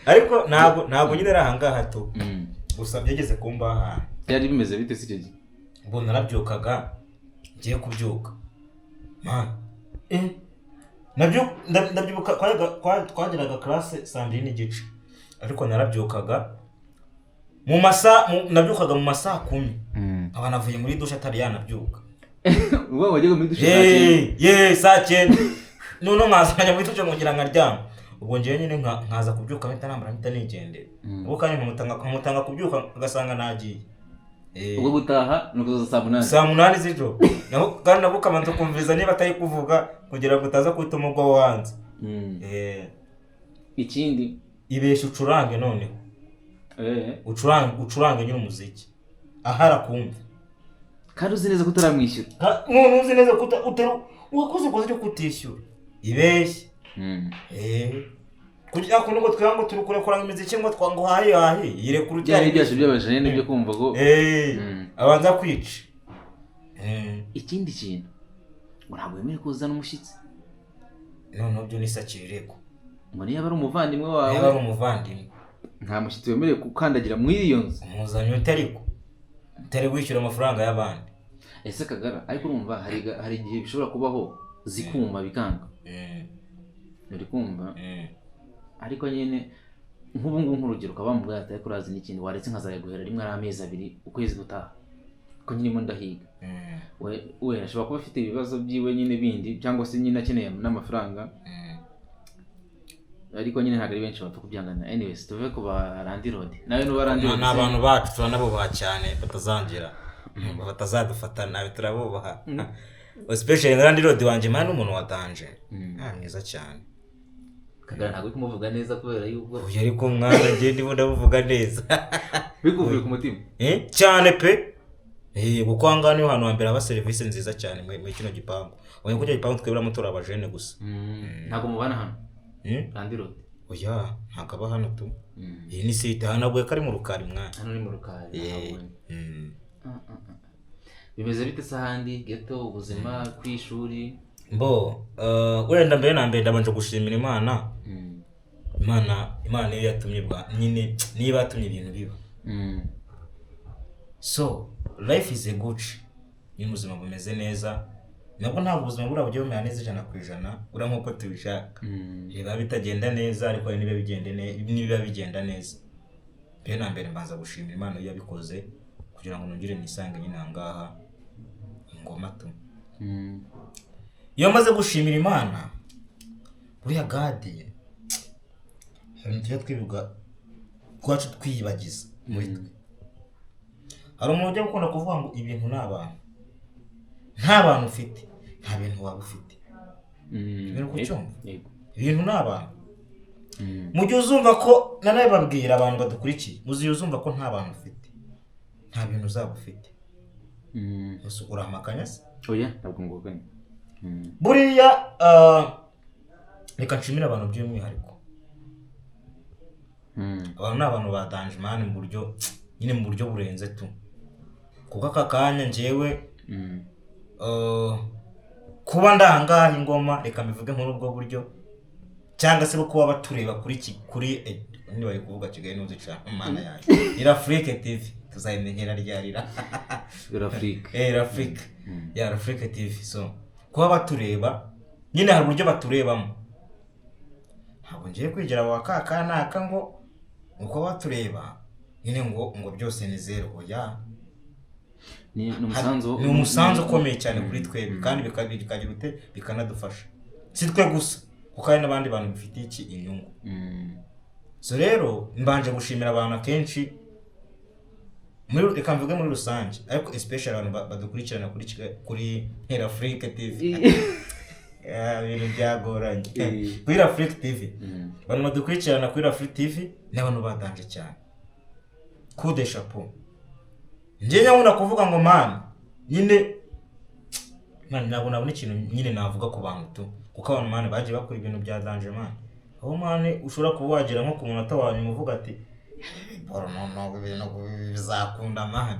[SPEAKER 1] ariko ntabwo nyine ari ahangaha tu, gusa byageze kumba ahantu.
[SPEAKER 2] Byari bimeze bite se icyo gihe?
[SPEAKER 1] Ubwo narabyukaga, ngiye kubyuka ndabyibuka twageraga classe 2:30, ariko narabyukaga mu masaha, nabyukaga mu masaha 10, nkaba navuye muri dushe atari yanabyuka.
[SPEAKER 2] Ubwo wajyaga muri dushe saa 9?
[SPEAKER 1] Ye, saa 9. Noneho nkaza nkajya muri dushe nkongera nkaryama. Ubwo njyewe nyine nkaza kubyuka mpita nambara mpita nigendera. Ubwo kandi nkamutanga kubyuka agasanga nagiye.
[SPEAKER 2] Ubwo gutaha ni ukuza saa 8.
[SPEAKER 1] Saa 8 z'ijoro. Naho kandi nabwo ukabanza kumviriza niba atari kuvuga kugira ngo utaza guhita umugwa wo hanze.
[SPEAKER 2] Ikindi,
[SPEAKER 1] ibeshye ucurange noneho. Ucurange nyine umuziki. Ahara kumva.
[SPEAKER 2] Kandi uzi neza ko utaramwishyura.
[SPEAKER 1] None uzi neza ko wakoze ikosa ryo kutishyura. Ibeshye. Kugira ngo twanga ngo turi kurekura imiziki ngo twango hayi hayi yirekura
[SPEAKER 2] byari byacu by'abajene nibyo kumva ko
[SPEAKER 1] abanza kwica.
[SPEAKER 2] Ikindi kintu ngo ntabwo wemerewe kuzana umushyitsi.
[SPEAKER 1] None byo ni sakirego.
[SPEAKER 2] Ngo niba ari umuvandimwe wawe,
[SPEAKER 1] niba ari umuvandimwe,
[SPEAKER 2] nta mushyitsi wemerewe gukandagira muri iyo nzu.
[SPEAKER 1] Umuzanye utari wishyura amafaranga y'abandi.
[SPEAKER 2] Ese Kagara, ariko urumva hari igihe bishobora kubaho zikuma bikanga. Uri kumva? Ariko nyine nk'ubu ngubu nk'urugero ukaba wamubwira ati ariko urazi n'ikintu waretse nkazayaguhera rimwe ari amezi 2 ukwezi gutaha, ko nyine ndimo ndahiga. We ashobora kuba afite ibibazo byiwe nyine bindi, cyangwa se nyine akeneye n'amafaranga, ariko nyine ntabwo ari benshi bapfa kubyangana. Anyways, tuve ku ba landlord. Nawe nuba landlord
[SPEAKER 1] ni abantu bacu turanabubaha cyane, batazangira batazadufata nabi, turabubaha. Especially landlord wanjye man umuntu wa danger. Mwiza cyane.
[SPEAKER 2] Kagara ntabwo uri kumuvuga neza kubera yuko
[SPEAKER 1] uyu ariko mwana ngiye ndimo ndamuvuga neza.
[SPEAKER 2] Bikuvuye ku mutima.
[SPEAKER 1] Cyane pe. Kuko aha ngaha niho hantu hambere haba serivisi nziza cyane muri kino gipangu. Ubonye ko icyo gipangu twebwe turi abajene gusa.
[SPEAKER 2] Ntabwo mubana hano? Landlord.
[SPEAKER 1] Oya, ntabwo aba hano tu. Iyi ni site, hano nabwo kari mu rukari mwana.
[SPEAKER 2] Hano ni mu rukari. Bimeze bite se ahandi ghetto, ubuzima ku ishuri?
[SPEAKER 1] Mbo, wenda mbere na mbere ndabanje gushimira Imana. Imana iyo yatumye nyine niba yatumye ibintu biba. So life is a good. Ni ubuzima bumeze neza. Nabwo ntabwo ubuzima buriya bugiye bumera neza 100% ura nkuko tubishaka. Biba bitagenda neza ariko niba bigenda neza. Mbere na mbere mbanza gushimira Imana iyo yabikoze kugira ngo nongere nisange nyine ahangaha ingoma tu. Iyo maze gushimira Imana, buriya gadi hari ibintu twibuka twacu twiyibagiza muri twe. Hari umuntu ujya gukunda kuvuga ngo ibintu ni abantu, nta bantu ufite nta bintu waba ufite. Ibintu ni abantu. Mu gihe uzumva ko nanabibabwira abantu badukurikiye, mu gihe uzumva ko nta bantu ufite nta bintu uzaba ufite. Ese urahamakanya se?
[SPEAKER 2] Oya, ntabwo ngukanye.
[SPEAKER 1] Buriya reka nshimire abantu by'umwihariko. Abantu ni abantu ba danger man mu buryo nyine mu buryo burenze tu. Kuko aka kanya njyewe kuba ndangaha ingoma, reka mbivuge muri ubwo buryo, cyangwa se kuba batureba kuri niba bari kuvuga Kigali n'uzi cyane Imana yanjye. Irafrique TV tuzayimenyera ryarira.
[SPEAKER 2] Irafrique.
[SPEAKER 1] Irafrique. Ya Irafrique TV. So kuba batureba nyine hari uburyo baturebamo. Ntabwo ngiye kwigira wa kaka naka ngo uko batureba nyine ngo byose ni zero. Oya,
[SPEAKER 2] ni umusanzu,
[SPEAKER 1] ni umusanzu ukomeye cyane kuri twebwe kandi bikagira ute bikanadufasha. Si twe gusa, kuko hari n'abandi bantu bifitiye iki inyungu. So rero mbanje gushimira abantu akenshi muri, reka mvuge muri rusange, ariko especially abantu badukurikirana kuri Ntera Afrique TV. Ibintu byagoranye. Kuri Afrique TV. Abantu badukurikirana kuri Afrique TV ni abantu ba danger cyane, coup de chapeau. Njye nyabona kuvuga ngo man, nyine man, ntabwo nabona ikintu nyine navuga ku bantu tu, kuko abantu man bagiye bakora ibintu bya danger man, aho man ushobora kuba wagera nko ku munota wa nyuma uvuga ati: "Bro, no no, ibintu bizakunda man?"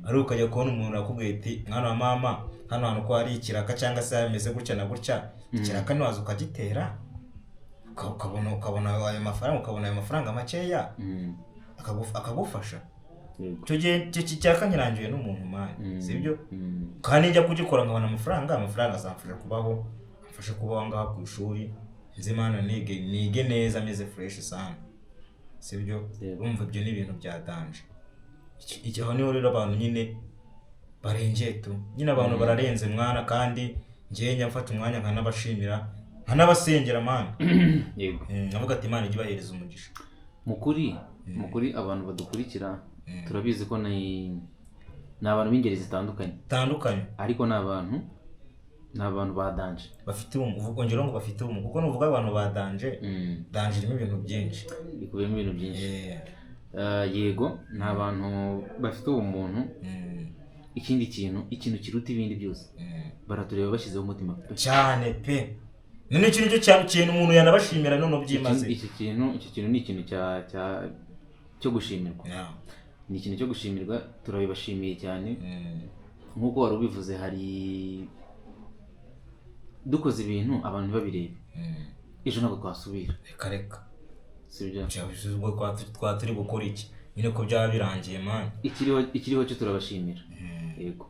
[SPEAKER 1] Ariko ukajya kubona umuntu akubwiye ati: "Mwana wa mama, hano hantu ko hari ikiraka, cyangwa se hameze gutya na gutya, ikiraka ntiwaza ukagitera, ukabona ayo mafaranga, ukabona ayo mafaranga makeya, akagufasha." Icyo gihe icyo kiraka nkirangiwe n'umuntu man, sibyo? Kandi njya kugikora nkabona amafaranga, amafaranga azamfasha kubaho, amfashe kubaho ngaha ku ishuri, nzi mana nige, nige neza, meze fresh sana, sibyo?
[SPEAKER 2] Yego.
[SPEAKER 1] Urumva ibyo ni ibintu bya danger. Aho niho rero abantu nyine barengeye tu, nyine abantu bararenze mwana, kandi njyewe njya mfata umwanya nkanabashimira, nkanabasengera man. Nkavuga ati: "Imana ijye ibahereza umugisha."
[SPEAKER 2] Mu kuri abantu badukurikira, turabizi ko ni abantu b'ingeri zitandukanye.
[SPEAKER 1] Tandukanye.
[SPEAKER 2] Ariko ni abantu ba danger.
[SPEAKER 1] Bafite ubumuga, ongeraho ngo bafite ubumuga, kuko nuvuga abantu ba danger, danger irimo ibintu byinshi.
[SPEAKER 2] Ikubiyemo ibintu byinshi. Yego, ni abantu bafite ubumuntu. Ikindi kintu, ikintu kiruta ibindi byose, baratureba bashyizeho umutima pe.
[SPEAKER 1] Cyane pe. None iki nicyo kintu umuntu yanabashimira none byimaze.
[SPEAKER 2] Iki kintu ni ikintu cyo gushimirwa. Ni ikintu cyo gushimirwa, turabibashimiye cyane. Nk'uko wari ubivuze, hari dukoze ibintu abantu ntibabirebe, ejo ntabwo twasubira.
[SPEAKER 1] Reka reka.
[SPEAKER 2] Sibyo?
[SPEAKER 1] Ubwo twa turi gukora iki nyine, ko byaba birangiye man?
[SPEAKER 2] Ikiriho cyo turabashimira, yego.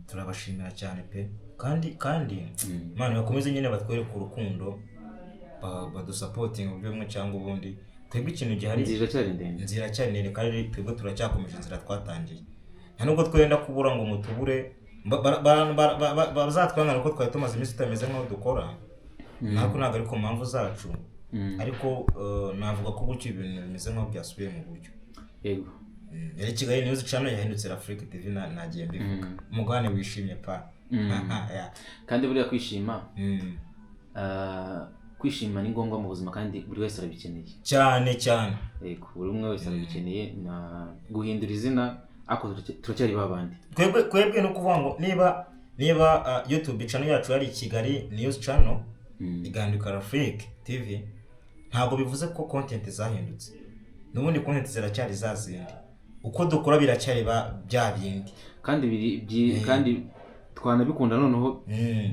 [SPEAKER 1] Turabashimira cyane pe, kandi Imana bakomeze nyine batwereke urukundo, badusapotinga mu buryo bumwe cyangwa ubundi. Twebwe ikintu gihari,
[SPEAKER 2] Inzira iracyari ndende.
[SPEAKER 1] Inzira iracyari ndende, kandi twebwe turacyakomeje inzira twatangiye. Nta nubwo twenda kubura ngo mutubure, bazatwangana kuko twari tumaze iminsi tutameze nk'aho dukora, ntabwo ari ku mpamvu zacu. Ariko navuga ko gutyo ibintu bimeze nk'aho byasubiye mu buryo. Yari Kigali News Channel yahindutse Afrique TV, nagiye mbivuga. Umugabane wishimye pa. Yeah.
[SPEAKER 2] Kandi buriya kwishima, kwishima ni ngombwa mu buzima, kandi buri wese arabikeneye.
[SPEAKER 1] Cyane cyane.
[SPEAKER 2] Yego, buri umwe wese arabikeneye. Na guhindura izina, ariko turacyari ba bandi.
[SPEAKER 1] Twebwe ni ukuvuga ngo niba YouTube channel yacu yari Kigali News Channel, igahinduka Afrique TV, ntabwo bivuze ko content zahindutse. N'ubundi content ziracyari za zindi, uko dukora biracyari bya bindi.
[SPEAKER 2] Kandi kandi twanabikunda noneho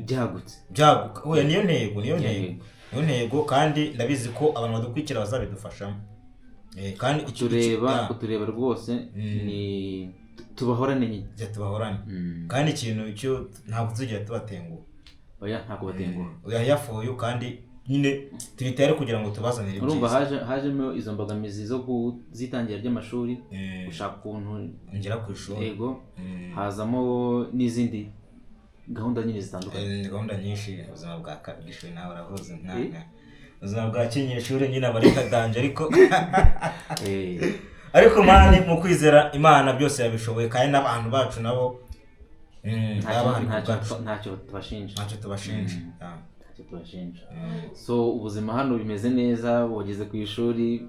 [SPEAKER 2] byagutse.
[SPEAKER 1] Byaguka, oya, niyo ntego, niyo
[SPEAKER 2] Niyo
[SPEAKER 1] ntego.
[SPEAKER 2] ntego.
[SPEAKER 1] Niyo ntego, kandi ndabizi ko abantu badukurikira bazabidufashamo. Kandi
[SPEAKER 2] Kutureba, kutureba rwose, ni tubahorane nyine.
[SPEAKER 1] Jya tubahorane. Kandi ikintu cyo ntabwo tuzigera tubatenguha.
[SPEAKER 2] Oya, ntabwo batenguha.
[SPEAKER 1] We are here for you, kandi nyine turi tayari kugira ngo tubazanire
[SPEAKER 2] Urumva
[SPEAKER 1] ibyiza.
[SPEAKER 2] Hajemo izo mbogamizi zo zitangira ry'amashuri, gushaka ukuntu
[SPEAKER 1] ngera ku ishuri.
[SPEAKER 2] Yego. Hazamo n'izindi gahunda nyine zitandukanye.
[SPEAKER 1] Gahunda nyinshi, ubuzima bwa bw'ishuri nawe urahuze mwana, ubuzima bwa kinyeshuri nyine aba ari kadanje, ariko ariko man, mu kwizera Imana byose yabishoboye, kandi n'abantu bacu nabo baba bahari ku bwacu.
[SPEAKER 2] Ntacyo tubashinja.
[SPEAKER 1] Ntacyo tubashinja.
[SPEAKER 2] Ntacyo tubashinja. So ubuzima hano bimeze neza, wageze ku ishuri.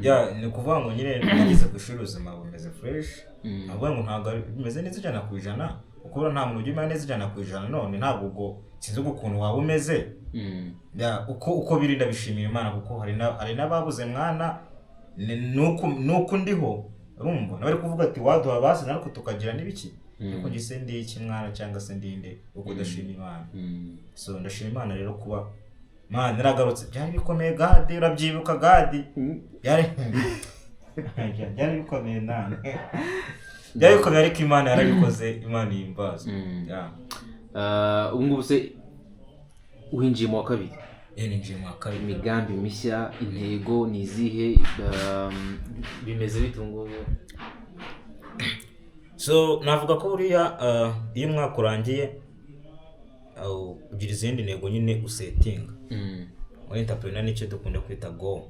[SPEAKER 1] Yeah, ni ukuvuga ngo nyine nageze ku ishuri, ubuzima bumeze fresh. Navuga ngo ntabwo bimeze neza 100%, kuko buriya nta muntu ujya umera neza 100%. None ntabwo ubwo sinzi ukuntu waba umeze. Yeah, uko biri ndabishimira Imana, kuko hari n'ababuze mwana. Nuko ndiho, urumva nabari kuvuga ati: "Waduha basi natwe tukagira n'ibiki?" Ariko njye se ndi iki mwana, cyangwa se ndinde uko udashima Imana? So ndashima Imana rero kuba man naragarutse. Byari bikomeye gadi, urabyibuka gadi? Byari bikomeye nane, byari bikomeye, ariko Imana yarabikoze, Imana ihimbaza. Yeah.
[SPEAKER 2] Ubu ngubu se winjiye mu wa kabiri?
[SPEAKER 1] Ninjiye mu wa kabiri.
[SPEAKER 2] Imigambi mishya, intego ni izihe? Bimeze bite ubu ngubu?
[SPEAKER 1] So navuga ko buriya iyo umwaka urangiye ugira izindi ntego nyine usettinga. Muri entrepreneur nicyo dukunda kwita goal.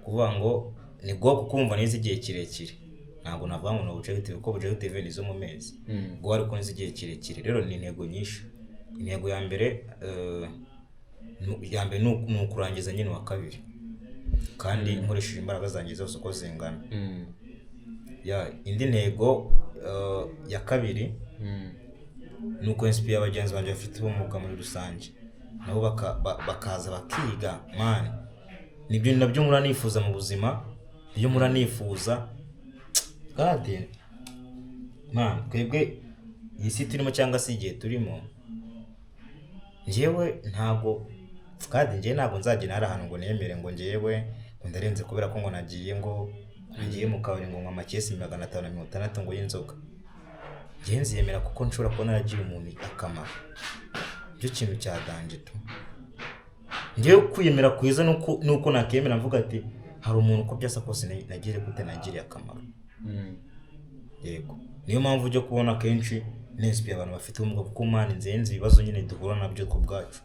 [SPEAKER 1] Kuvuga ngo ni goal kuko wumva nize igihe kirekire, ntabwo navuga ngo ni objective, kuko objective ni izo mu mezi. Goal ariko nize igihe kirekire. Rero ni intego nyinshi. Intego ya mbere, ya mbere ni ukurangiza nyine uwa kabiri, kandi nkoresheje imbaraga zanjye zose uko zingana. Ya indi ntego ya kabiri ni uko inspire bagenzi banjye bafite ubumuga muri rusange, nabo bakaza bakiga, man. Nibyo nabyo mpora nifuza mu buzima, nibyo mpora nifuza. Kandi man, twebwe iyi si turimo cyangwa se igihe turimo, njyewe ntabwo, kandi njyewe ntabwo nzagenda hari ahantu ngo nemere ngo njyewe ngo ndarenze kubera ko ngo nagiye mu kabari ngo nywa amakesi 560 ngo y'inzoga. Njyewe nziyemera kuko nshobora kuba naragiye umuntu akamaro. Nicyo kintu cya danger tu. Njyewe kwiyemera kwiza nuko nakemera mvuga ati hari umuntu uko byasa kose nagiriye gute, nagiriye akamaro. Yego, niyo mpamvu ujya kubona akenshi ninspire abantu bafite ubumuga, kuko man, nzenze ibibazo nyine duhura nabyo ku bwacu.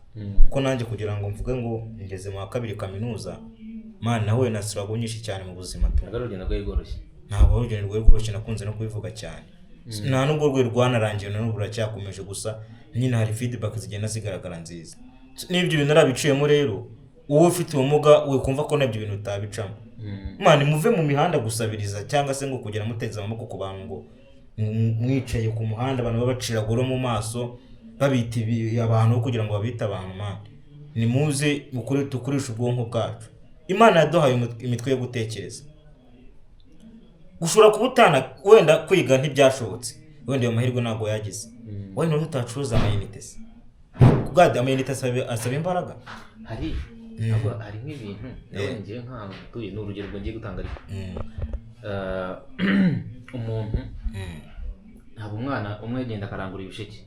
[SPEAKER 1] Kuko nanjye kugira ngo mvuge ngo ngeze mu wa kabiri kaminuza, man, nahuye na struggle nyinshi cyane mu buzima tu.
[SPEAKER 2] Ntabwo ari urugendo rwari rworoshye.
[SPEAKER 1] Ntabwo ari urugendo rwari rworoshye, nakunze no kubivuga cyane. Nta nubwo rwari rwanarangiye, na n'ubu ruracyakomeje, gusa nyine hari feedback zigenda zigaragara nziza. N'ibyo bintu narabiciyemo. Rero wowe ufite ubumuga wikumva ko nabyo bintu utabicamo. Man, muve mu mihanda gusabiriza cyangwa se ngo kugera muteze amaboko ku bantu, ngo mwicaye ku muhanda abantu babaciragura mu maso, babita abantu kugira ngo babite abantu. Man, nimuze mukore, dukoreshe ubwonko bwacu. Imana yaduhaye imitwe yo gutekereza. Ushobora kuba utana wenda kwiga ntibyashobotse, wenda ayo mahirwe ntabwo yagize, wenda utacuruza amayinite se bwadi. Amayinite asaba imbaraga.
[SPEAKER 2] Hari, ahubwo hari nk'ibintu nawe ngiye nk'ahantu dutuye, ni urugero rwo ngiye gutanga, ariko umuntu, ntabwo umwana umwe agenda akarangura ibisheke,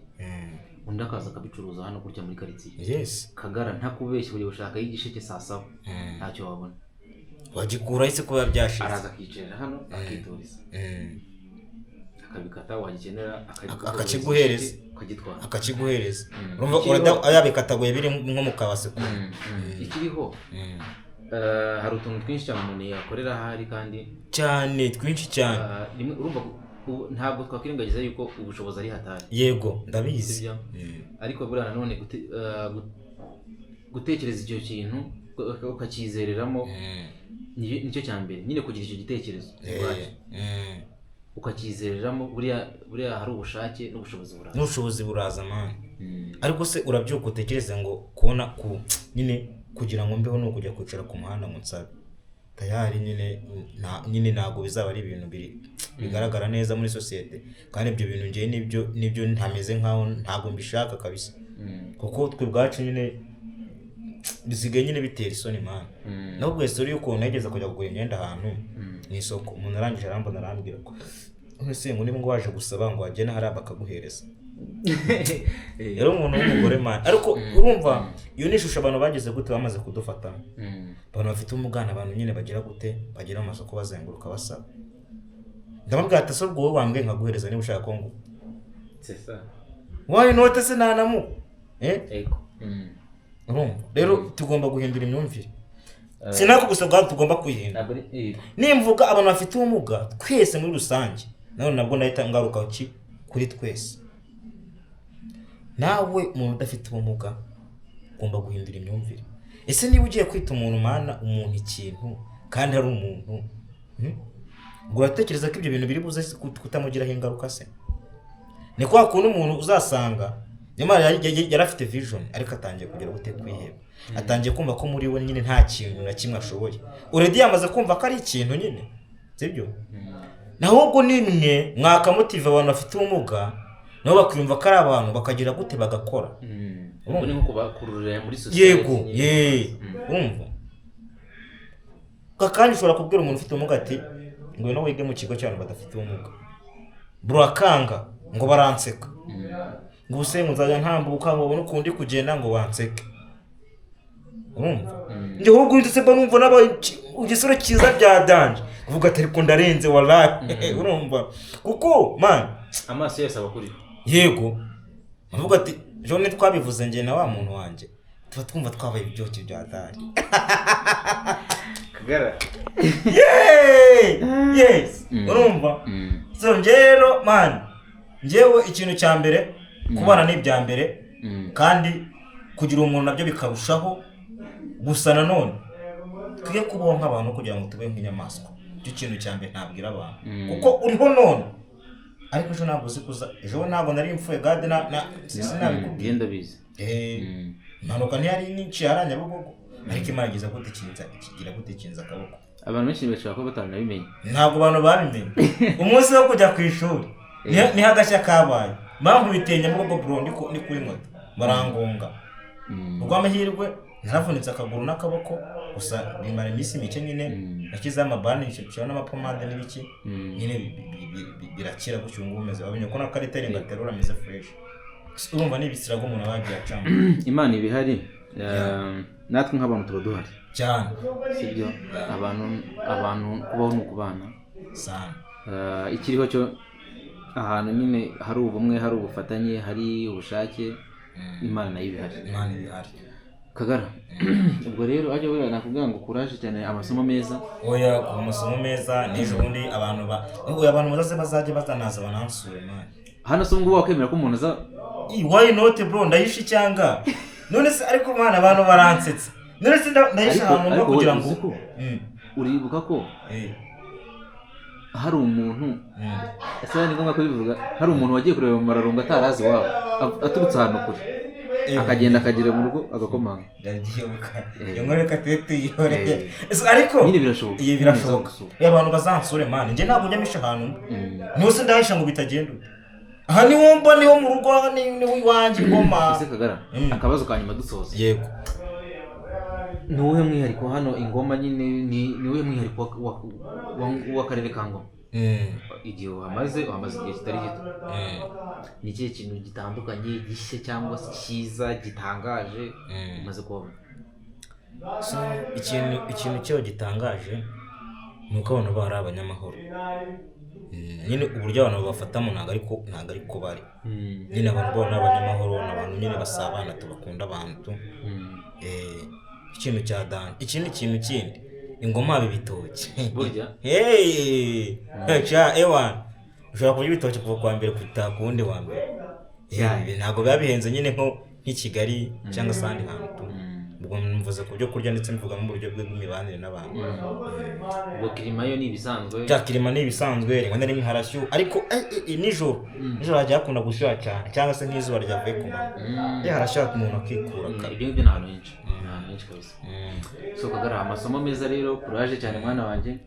[SPEAKER 2] undi akaza akabicuruza hano gutya muri karitsiye. Kagara, ntakubeshye, ujya gushaka igisheke saa saba, ntacyo wabona.
[SPEAKER 1] Wagikura ese kuba byashize?
[SPEAKER 2] Araza akiyicarira hano, akituriza, akabikata, wagikenera
[SPEAKER 1] Akakiguhereza.
[SPEAKER 2] ukagitwara.
[SPEAKER 1] Akakiguhereza. Urumva yabikataguye biri nko mu kabase.
[SPEAKER 2] Ikiriho, hari utuntu twinshi cyane umuntu yakorera ahari kandi
[SPEAKER 1] Cyane, twinshi cyane.
[SPEAKER 2] Rimwe urumva ntabwo twakwirengagiza yuko ubushobozi ari hatari.
[SPEAKER 1] Yego, ndabizi.
[SPEAKER 2] Sibyo? Ariko buriya nanone gutekereza icyo kintu ukacyizereramo, nicyo cya mbere nyine, kugira icyo gitekerezo ubwacyo, ukacyizereramo. Buriya hari ubushake n'ubushobozi buraza.
[SPEAKER 1] N'ubushobozi buraza, man. Ariko se urabyuka utekereze ngo kubona ku nyine kugira ngo mbeho ni ukujya kwicara ku muhanda ngo nsabe tayari nyine, nyine ntabwo bizaba ari ibintu biri bigaragara neza muri sosiyete. Kandi ibyo bintu ngewe nibyo ntameze nkaho ntabwo mbishaka kabisa, kuko twe ubwacu nyine bisigaye nyine bitera isoni, man. Naho ubwo story y'ukuntu nageze kujya kugura imyenda ahantu mu isoko, umuntu arangije arambona, arambwira ko ese ngo niba ngo waje gusaba ngo wagenda hariya bakaguhereza. Yari umuntu w'umugore, man. Ariko urumva iyo ni ishusho abantu bagize gute, bamaze kudufata. Abantu bafite ubumuga ni abantu nyine bagira gute, bagira mu masoko bazenguruka basaba. Ndamubwira ati: "Ese ubwo wowe wambwiye nkaguhereza niba ushaka ko ngo
[SPEAKER 2] C'est ça.
[SPEAKER 1] Why not se nanamu, eh?"
[SPEAKER 2] Ego.
[SPEAKER 1] Urumva rero tugomba guhindura imyumvire. Si nako gusa ubwabo tugomba kuyihindura.
[SPEAKER 2] Ntabwo ari, yego.
[SPEAKER 1] Nimvuga abantu bafite ubumuga twese muri rusange, nawe nabwo ndahita ngaruka ki kuri twese. Nawe umuntu udafite ubumuga ugomba guhindura imyumvire. Ese niba ugiye kwita umuntu, mana, umuntu ikintu kandi ari umuntu, Ngo uratekereza ko ibyo bintu biri buze kutamugiraho ingaruka se? Ni kwa kuntu umuntu uzasanga nyamara yari afite vision, ariko atangiye kugira gute, kwiheba, atangiye kumva ko muri we nyine nta kintu na kimwe ashoboye. Already yamaze kumva ko ari ikintu nyine, sibyo? Naho nimwe mwakamotiva abantu bafite ubumuga, nabo bakiyumva ko ari abantu, bakagira gute, bagakora.
[SPEAKER 2] Ubwo ni nko kubakururira muri sosiyete
[SPEAKER 1] Yego.
[SPEAKER 2] nyine.
[SPEAKER 1] Ye, urumva kandi ushobora kubwira umuntu ufite ubumuga ati: "Ngwino wige mu kigo cy'abantu badafite ubumuga." Bro, akanga ngo baranseka, ngo ubuse ngo nzajya ntambuka ngo babone ukuntu ndi kugenda, ngo banseke. Urumva njye ahubwo uhindutse mba numva nabaye igisore cyiza bya danger, kuvuga ati: "Ariko ndarenze wallahi." Urumva kuko man
[SPEAKER 2] Amaso yose aba akuriho.
[SPEAKER 1] Yego. Avuga ati ejo bundi twabivuze njye na wa muntu wanjye, tuba twumva twabaye ibyoki bya dari.
[SPEAKER 2] Kagara.
[SPEAKER 1] Yeee! Yes, urumva?
[SPEAKER 2] Mm.
[SPEAKER 1] So njye rero man, njyewe ikintu cya mbere, kubana ni ibya mbere, kandi kugira umuntu nabyo bikarushaho. Gusa nanone twige kubaho nk'abantu kugira ngo tube nk'inyamaswa. Icyo kintu cya mbere ntabwira abantu, kuko uriho none ariko ejo ntabwo uzi kuza. Ejo ntabwo nari mfuye gade na sinabikubwiye.
[SPEAKER 2] Genda bizi.
[SPEAKER 1] Impanuka ntiyari nyinshi yari Nyabugogo, ariko Imana igiza gute ikinza, ikigira gute ikinza akaboko.
[SPEAKER 2] Abantu benshi bashobora kuba bataranabimenye.
[SPEAKER 1] Ntabwo abantu babimenye. Umunsi wo kujya ku ishuri niho agashya kabaye. Bankubitiye Nyabugogo bro, ndi kuri moto barangonga. Urw'amahirwe naravunitse akaguru n'akaboko gusa, bimara iminsi mike nyine. Nashyizeho amabande, nshyiraho n'amapomade n'ibiki, nyine birakira gutyo. Ubu ngubu umeze, babonye ko n'akariteri ngaterura ameze fresh. Urumva ni ibisirago umuntu aba yagiye acamo.
[SPEAKER 2] Imana iba ihari. Natwe nk'abantu tuba duhari.
[SPEAKER 1] Cyane.
[SPEAKER 2] Sibyo? Abantu kubaho ni ukubana.
[SPEAKER 1] Sana.
[SPEAKER 2] Ikiriho cyo ahantu nyine hari ubumwe, hari ubufatanye, hari ubushake, Imana nayo iba ihari.
[SPEAKER 1] Imana iba ihari.
[SPEAKER 2] Kagara, ubwo rero ajya buriya nakubwira ngo kuraje cyane, amasomo meza.
[SPEAKER 1] Oya, ku masomo meza n'ejo bundi abantu ba oya, abantu bazaze, bazajya bazanaza banansure man.
[SPEAKER 2] Hano se ngubu wakemera ko umuntu aza?
[SPEAKER 1] Why not bro? Ndayisha icyanga none se? Ariko mwana, abantu baransetsa. None se ndayisha ahantu mba
[SPEAKER 2] Ariko
[SPEAKER 1] kugira
[SPEAKER 2] wowe
[SPEAKER 1] ngo
[SPEAKER 2] uzi ko uribuka ko hari umuntu, ese ni ngombwa kubivuga, hari umuntu wagiye kureba mu mararungu atarazi iwabo, aturutse ahantu kure, akagenda akagera mu rugo agakomanga?
[SPEAKER 1] Ndabyibuka. Iyo nkuru reka tube tuyihoreye. Ariko
[SPEAKER 2] Nyine birashoboka.
[SPEAKER 1] Iyi birashoboka.
[SPEAKER 2] Gusura.
[SPEAKER 1] Abantu bazansure man, njye ntabwo njya misha ahantu mba. Ntuse ndahisha ngo bitagenda ute? Aha niho mba, niho mu rugo, aha niho iwanjye ngoma.
[SPEAKER 2] Ese Kagara, akabazo ka nyuma dusoza.
[SPEAKER 1] Yego.
[SPEAKER 2] Ni uwuhe mwihariko hano ingoma nyine, ni uwuhe mwihariko w'akarere ka Ngoma? Igihe uhamaze igihe kitari gito, ni ikihe kintu gitandukanye, gishya cyangwa se cyiza gitangaje umaze kubona?
[SPEAKER 1] So, ikintu cyaho gitangaje ni uko abantu baba ari abanyamahoro. Nyine uburyo abantu babafatamo ntabwo ariko bari. Nyine abantu babo ni abanyamahoro, ni abantu nyine basabana, tubakunda abantu. Ikintu cya dani, ikindi kintu kindi, ingoma haba ibitoki.
[SPEAKER 2] Burya?
[SPEAKER 1] Hey! Cha ewan, ushobora kurya ibitoki kuva kuwa mbere kugera ku wundi wa mbere. Ntabwo biba bihenze nyine nko nk'i Kigali cyangwa se ahandi hantu tu. Ubwo mvuze ku byo kurya, ndetse mvuga n'uburyo bw'imibanire n'abantu.
[SPEAKER 2] Ubwo climat yo ni ibisanzwe?
[SPEAKER 1] Bya climat ni ibisanzwe, rimwe na rimwe harashyuha, ariko nijoro nijoro hajya hakunda gushyuha cyane, cyangwa se nk'izuba ryavuye ku manywa. Harashyuha umuntu akikura kare.
[SPEAKER 2] Ibyo ngibyo ni ahantu henshi, ni ahantu henshi kabisa. So Kagara, amasomo meza rero, kuraje cyane mwana wanjye.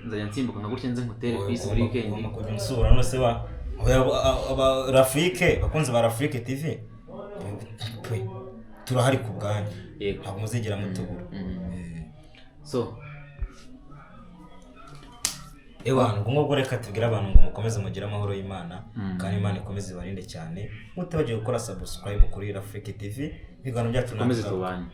[SPEAKER 2] Nzajya nsimbuka nka gutya nze nkutere ku isi buri weekend.
[SPEAKER 1] Ugomba kujya unsura. None se ba oya, aba Rafike, bakunzi ba Rafike TV pe, turahari ku bwanyu. Ntabwo muzigera mutubura.
[SPEAKER 2] So
[SPEAKER 1] Ewa, ubwo ngubwo reka tubwire abantu ngo mukomeze mugire amahoro y'Imana, kandi Imana ikomeze ibarinde cyane, mutibagiwe gukora subscribe kuri Rafike TV, ibiganiro byacu
[SPEAKER 2] Dukomeze
[SPEAKER 1] ntabwo-
[SPEAKER 2] tubane.